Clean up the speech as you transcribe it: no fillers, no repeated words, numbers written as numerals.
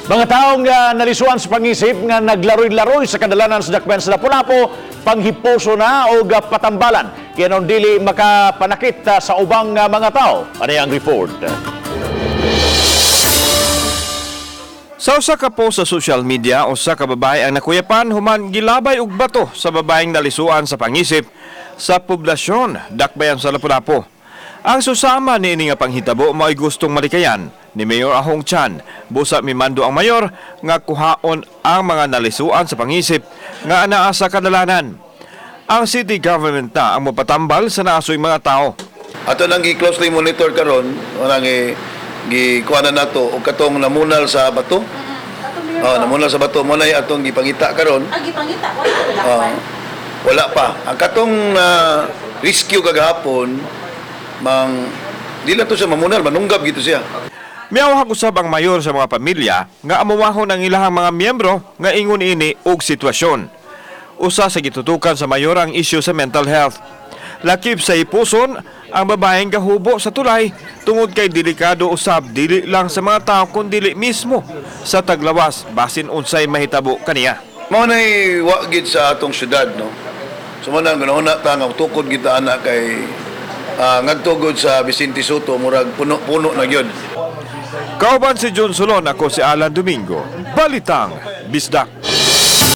Mga taong nalisuan sa pangisip nga naglaroy-laroy sa kadalanan sa dakbayan sa Lapu-Lapu, panghiposo na o patambalan. Kaya noon dili makapanakit sa ubang mga tao. Ano ang report? Sa usa ka post sa social media, usa ka babae ang nakuyapan human gilabay og bato sa babaeng nalisuan sa pangisip sa poblasyon dakbayan sa Lapu-Lapu. Ang susama niini nga panghitabo mao'y gustong malikayan ni Mayor Ahong Chan. Busa mimando ang mayor nga kuhaon ang mga nalisuan sa pangisip nga anaa sa kadalanan. Ang city government na ang mopatambal sa naasoy mga tao. Ato nang gi-closely monitor karon, nang gi kuha na nato og katong namunal sa bato. Oh, namunal sa bato mo na atong gipangita karon. Ang gipangita, wala pa Oh, wala pa. Ang katong rescue kagahapon, mang di lang to siya mamunal, manunggab gito siya. Miawhag usab ang mayor sa mga pamilya nga amumahon ang ilahang mga miyembro nga ingon ini og sitwasyon. Usa sa gitutukan sa mayor ang isyu sa mental health. Lakip sa ipuson ang babaeng gahubo sa tulay tungod kay delikado usab dili lang sa mga tao kundi mismo sa taglawas basin unsay mahitabo kaniya. Mao nay wa gid sa atong syudad, no. So mo na gunahuna ta nga tukod kita ana kay ngadto gud sa Vicente Soto, murag puno-puno na gyud. Kauban si John Solon, ako si Alan Domingo. Balitang Bisdak.